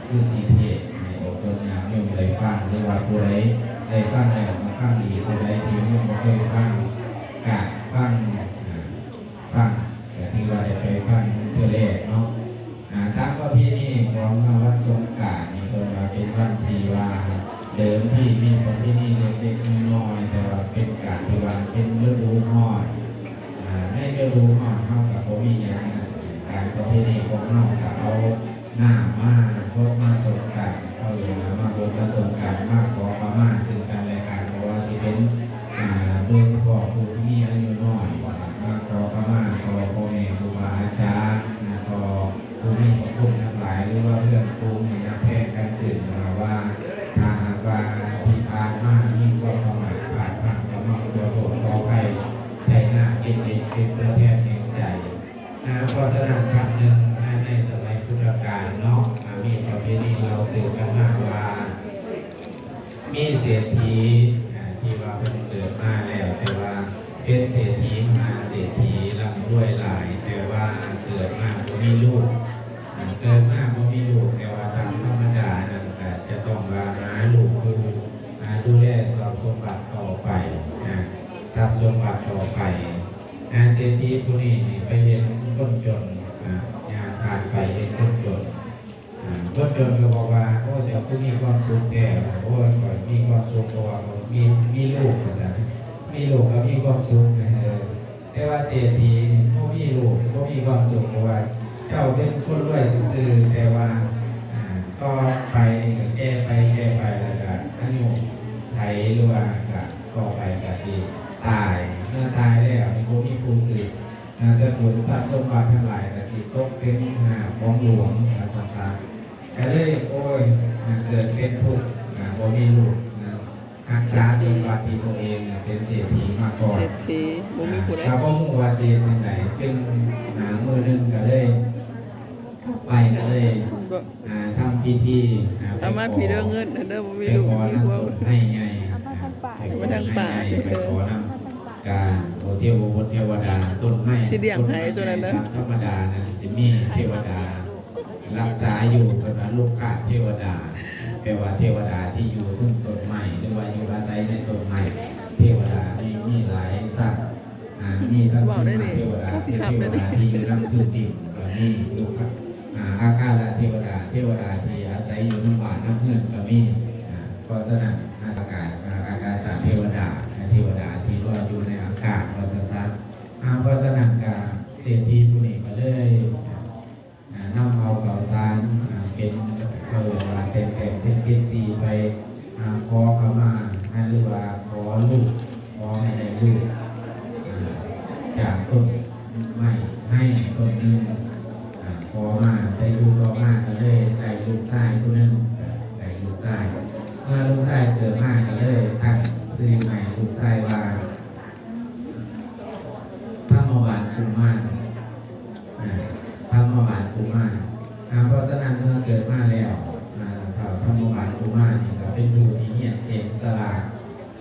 ຄືຊິເທດໃຫ້ອອກຕົນຍາດໂຍມໄດ້ຟັງ ຫຼືວ່າຜູ້ໃດໄດ້ຟັງແລ້ວມາຟັງອີກ, ຜູ້ໃດທີ່ຍັງບໍ່ເຄີຍຟັງກະຟັງ ອ່າ ຟັງ ກະຖືວ່າໄດ້ໄປຟັງເທື່ອແລກເນາະ. ອ່າ ຕາມປະເພນີຂອງເຮົາ ວັນສົງການນີ້ ເພິ່ນວ່າເປັນວັນທີ່ວ່າເດີມທີມີປະເພນີເລັກໆນ້ອຍໆ ແຕ່ວ່າເປັນການທີ່ວ່າເປັນລະດູຮ້ອນ. ອ່າ ໃນລະດູຮ້ອນເຮົາກະບໍ່ມີຫຍັງ, ການປະເພນີຂອງເຮົາກະເອົາ ນ້ຳມາຫົດມາສົງການ ເຂົາເອີ້ນວ່າມາຫົດມາສົງການ ມາຂໍຂະມາຊຶ່ງກັນແລະກັນ ບໍ່ວ່າຊິເປັນ ອ່າ ໂດຍສະເພາະຜູ້ທີ່ມີອາຍຸນ້ອຍ ມາຂໍຂະມາຕໍ່ພໍ່ແມ່ຄູບາອາຈານ ຕໍ່ຜູ້ມີພະຄຸນທັງຫຼາຍ ຫຼືວ່າເພື່ອນຝູງທີ່ຮັກແພງກັນຂຶ້ນ ວ່າ ວ່າຖ້າຫາກວ່າທີ່ຜ່ານມາມີຄວາມປະໝາດພາດພລັ້ງ ກໍມາຂໍໂທດຂໍອະໄພໃສ່ນາມເປັນເປັນຕົວແທນແຫ່ງໃຈ. ອ່າ ເພາະສະນັ້ນ ຄັ້ງໜຶ່ງ ໃນ ໃນສະໄໝພຸດທະການເນາະ ອ່າ ມີປະເພນີເລົ່າສືບກັນມາວ່າ ມີເສດຖີ ອ່າ ທີ່ວ່າເພິ່ນເກີດມາແລ້ວ ແຕ່ວ່າເປັນເສດຖີ ມະຫາເສດຖີ ລ່ຳລວຍຫຼາຍ ແຕ່ວ່າເກີດມາບໍ່ມີລູກ ອ່າ ເກີດມາບໍ່ມີລູກ ແຕ່ວ່າຕາມທຳມະດານັ້ນກະຈະຕ້ອງວ່າຫາລູກຜູ້ ອ່າ ດູແລຊັບສົມບັດຕໍ່ໄປ ອ່າ ຊັບສົມບັດຕໍ່ໄປ. ອ່າ ເສດຖີຜູ້ນີ້ນີ້ໄປເຫັນຄົນຈົນ ອ່າ ຍ່າງຜ່ານໄປເຫັນຄົນຈົນ ອ່າ ຄົນຈົນກໍບອກວ່າ ໂອ້ ເຈົ້າຄືມີຄວາມສຸກແທ້ ໂອ້ຍ ຂ້ອຍມີຄວາມສຸກ ເພາະວ່າມີ ມີລູກ ວ່າຊັ້ນ ມີລູກກໍມີຄວາມສຸກ ເອີ ແຕ່ວ່າເສດຖີນີ້ບໍ່ມີລູກ ບໍ່ມີຄວາມສຸກ ເພາະວ່າເຈົ້າເປັນຄົນລວຍຊື່ໆ ແຕ່ວ່າ ອ່າ ຕໍ່ໄປນີ້ກໍແກ່ໄປ ແກ່ໄປ ແລ້ວກໍອາຍຸໄຂ ຫຼືວ່າກໍ ຕໍ່ໄປກໍຊິຕາຍ ເມື່ອຕາຍແລ້ວນີ້ບໍ່ມີຜູ້ສືບ ນາມສະກຸນ ຊັບສົມບັດທັງຫຼາຍກໍຊິຕົກເປັນຂອງຫຼວງ ວ່າຊັ້ນຊະ. ກໍເລີຍ ໂອ້ຍ ເກີດເປັນທຸກ ບໍ່ມີລູກນະ ຮັກສາສົມບັດທີ່ຕົວເອງເປັນເສດຖີມາກ່ອນ ເສດຖີບໍ່ມີຜູ້ໃດ ກໍບໍ່ຮູ້ວ່າຊິເຮັດຈັ່ງໃດ ຈຶ່ງ ມື້ໜຶ່ງກໍເລີຍ ໄປກໍເລີຍ ອ່າ ທຳພິທີ ອ່າ ເອົາມາພີ້ເດີ ເງິນເດີ ບໍ່ມີລູກມີຜົວ ໄປຂໍນຳຕົ້ນໄມ້ໃຫຍ່ ໄປທາງປ່າ ໄປຂໍນຳການ ໂອ ເທວະບຸດເທວະດາ ຕົ້ນໄມ້ ຊິລ້ຽງໃຫ້ຕົວນັ້ນນະ ຕາມທຳມະດານັ້ນຊິມີເທວະດາຮັກສາຢູ່ ເພິ່ນວ່າລຸກຂະເທວະດາ ແປວ່າເທວະດາທີ່ຢູ່ເທິງຕົ້ນໄມ້ ຫຼືວ່າຢູ່ອາໄສໃນຕົ້ນໄມ້ ເທວະດາມີ ມີຫຼາຍຊັ້ນ ອ່າ ມີທັງເທວະດາ ເທວະດາທີ່ຢູ່ນຳພື້ນດິນກໍມີ ຢູ່ກັບ ອ່າ ອາກາສະເທວະດາ ເທວະດາທີ່ອາໄສຢູ່ນຳບ້ານນຳເຮືອນກໍມີ ອ່າ ເພາະສະນັ້ນ ອາກາດ ອາກາສະເທວະດາ ເທວະດາທີ່ລອຍຢູ່ໃນອາກາດ ວ່າຊັ້ນຊະ. ອ່າ ເພາະສະນັ້ນກະເສດຖີຜູ້ນີ້ກໍເລີຍ ອ່າ ນຳເອົາເຂົ້າສານ ອ່າ ເປັນ ເຂົາເອີ້ນວ່າແຕ່ງໆ ເປັນເຈັດສີໄປ ອ່າ ຂໍຂະມາ ອ່າ ຫຼືວ່າຂໍລູກ ຂໍໃຫ້ໄດ້ລູກ ອ່າ ຈາກຕົ້ນໄມ້ໄຮຕົ້ນໜຶ່ງ ອ່າ ຂໍມາ ແຕ່ຢູ່ຕໍ່ມາກໍເລີຍໄດ້ລູກຊາຍຜູ້ໜຶ່ງ ໄດ້ລູກຊາຍ ເມື່ອລູກຊາຍເກີດມາກໍເລີຍຕັ້ງຊື່ໃຫ້ລູກຊາຍວ່າ ທຳມະບານກຸມານ ອ່າ ທຳມະບານກຸມານ ອ່າ ເພາະສະນັ້ນເມື່ອເກີດມາແລ້ວ ອ່າ ທ້າວທຳມະບານກຸມານນີ້ກໍເປັນຜູ້ທີ່ຮຽນເກັ່ງສະຫຼາດ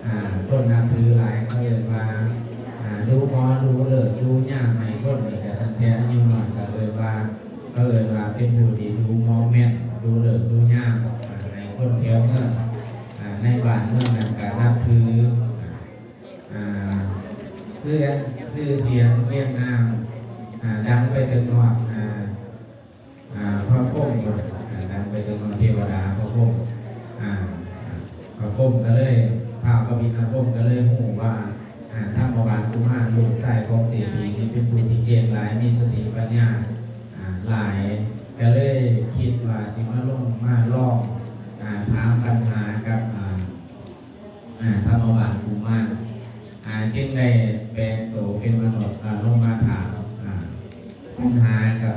ອ່າ ຄົນນັບຖືຫຼາຍ ເຂົາເອີ້ນວ່າ ອ່າ ດູໝໍ ດູເລີກ ດູຍາມໃຫ້ຄົນນີ້ ກໍຕັ້ງແຕ່ອາຍຸນ້ອຍ ກໍເອີ້ນວ່າ ເຂົາເອີ້ນວ່າເປັນຜູ້ທີ່ດູໝໍແມ່ນ ດູເລີກດູຍາມ ອ່າ ໃຫ້ຄົນແຖວເມືອງ ອ່າ ໃນບ້ານເມືອງນັ້ນກໍນັບຖື ອ່າ ຊື່ ຊື່ສຽງຮຽງນາມ ອ່າ ດັງໄປເຖິງຮອດ ອ່າ ອ່າ ພະພົມ ອ່າ ດັງໄປເຖິງຮອດເທວະດາພະພົມ ອ່າ ພະພົມກໍເລີຍ ທ້າວພະພິນພະພົມກໍເລີຍຮູ້ວ່າ ອ່າ ທຳມະບານກຸມານ ລູກຊາຍຂອງເສດຖີນີ້ເປັນຜູ້ທີ່ເກັ່ງຫຼາຍ ມີສະຕິປັນຍາ ອ່າ ຫຼາຍ ກໍເລີຍຄິດວ່າຊິມາລົງມາລອງ ອ່າ ຖາມບັນຫາກັບ ອ່າ ອ່າ ທຳມະບານກຸມານ ອ່າ ຈຶ່ງໄດ້ແປງໂຕເປັນມະນຸດ ອ່າ ລົງມາຖາມ ອ່າ ບັນຫາກັບ